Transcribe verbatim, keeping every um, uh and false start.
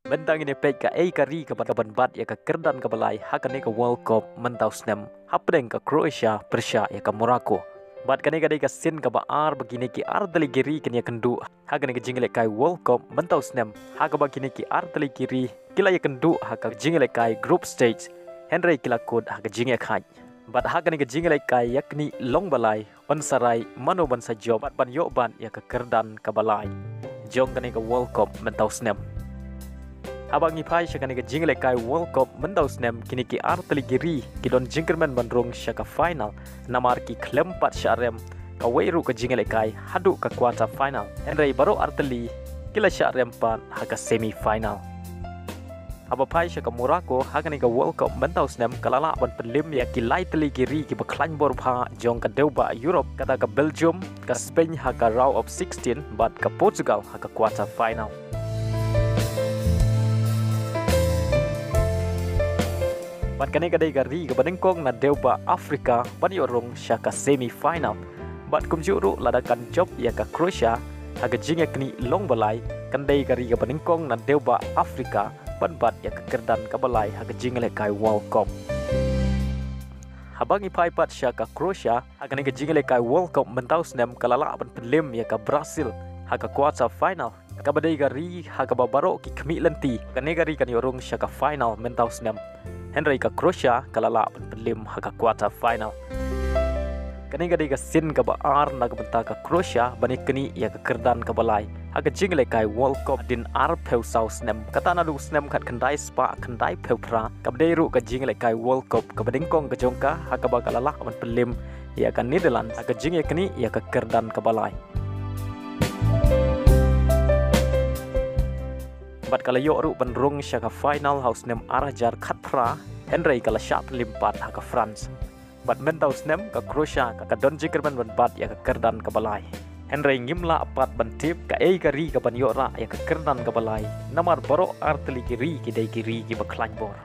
Mynta ngin ïa peit kaei ka ri kaban, kaban bat ïa ka kyrdan kaba lai ha kane ka World Cup mynta u snem, hapdeng ka Croatia pyrshah ïa ka Morocco. Bad kane ka dei ka sien kaba ar ba kine ki artylli ki ri kin ïakynduh ha kane ka jingïalehkai World Cup mynta u snem, ha kaba kine ki artylli ki ri ki la ïakynduh ha ka jingïalehkai group stage, hynrei ki la kut ha ka jingïakhaid. Bad ha kane ka jingïalehkai ïaknieh long ba lai, yn sa rai mano ban sa jop bad ban ïoh bat ïa ka kyrdan kaba lai jong kane ka World Cup mynta u snem. Haba ngi phai sha kane ka jingïalehkai World Cup mynta u snem, kine ki artylli ki ri ki don jingkyrmen ban rung sha ka final, namar ki khlem pat shah rem kawei ruh ka jingïalehkai haduh ka quarter final, hynrei baroh artylli ki la shah rem pat ha ka semi final. Haba phai sha ka Morocco, ha kane ka World Cup mynta u snem, ka la lah ban pynlem ïa ki lai tylli ki ri kiba khlaiñ bor bha jong ka dewbah Europe, kata ka Belgium, ka Spain ha ka round of sixteen, bad ka Portugal ha ka quarter final. Bad kane ka dei ka ri kaba nyngkong na dewbah Africa ban ïoh rung sha ka semi final. Bad kumjuh ruh, lada kan jop ïa ka Croatia ha ka jingïaknieh long ba lai, kan dei ka ri kaba nyngkong na dewbah Africa ban bat ïa ka kyrdan kaba lai ha ka jingïalehkai World Cup. Haba ngi phai pat sha ka Croatia, ha kane ka jingïalehkai World Cup mynta u snem, ka la lah ban pynlem ïa ka Brazil ha ka quarter final, kaba dei ka ri ha kaba baroh ki khmih lynti kane ka ri kan ïoh rung sha ka final mynta u snem, hynrei ka Croatia ka la lah ban pynlem ha ka quarter final. Kane ka dei ka sien kaba ar na ka bynta ka Croatia ban ïaknieh ïa ka kyrdan kaba lai ha ka jingïalehkai World Cup hadien arphew saw snem, kata naduh u snem khatkhyndai spah khyndaiphew phra, kaba dei ruh ka jingïalehkai World Cup kaba nyngkong ka jong ka, ha kaba ka la lah ban pynlem ïa ka Netherlands ha ka jingïaknieh ïa ka kyrdan kaba lai. Bad ka la ïoh ruh ban rung sha ka final ha u snem ar hajar khatphra, hynrei ka la shah pynlem pat ha ka France. Bad mynta u snem ka Croatia ka, ka don jingkyrmen ban bat ïa ka kyrdan kaba lai, hynrei ngim lah pat ban tip kaei ka ri kaban ïoh rah ïa ka kyrdan kaba lai, namar baroh artylli ki ri ki dei ki ri kiba khlaiñ bor.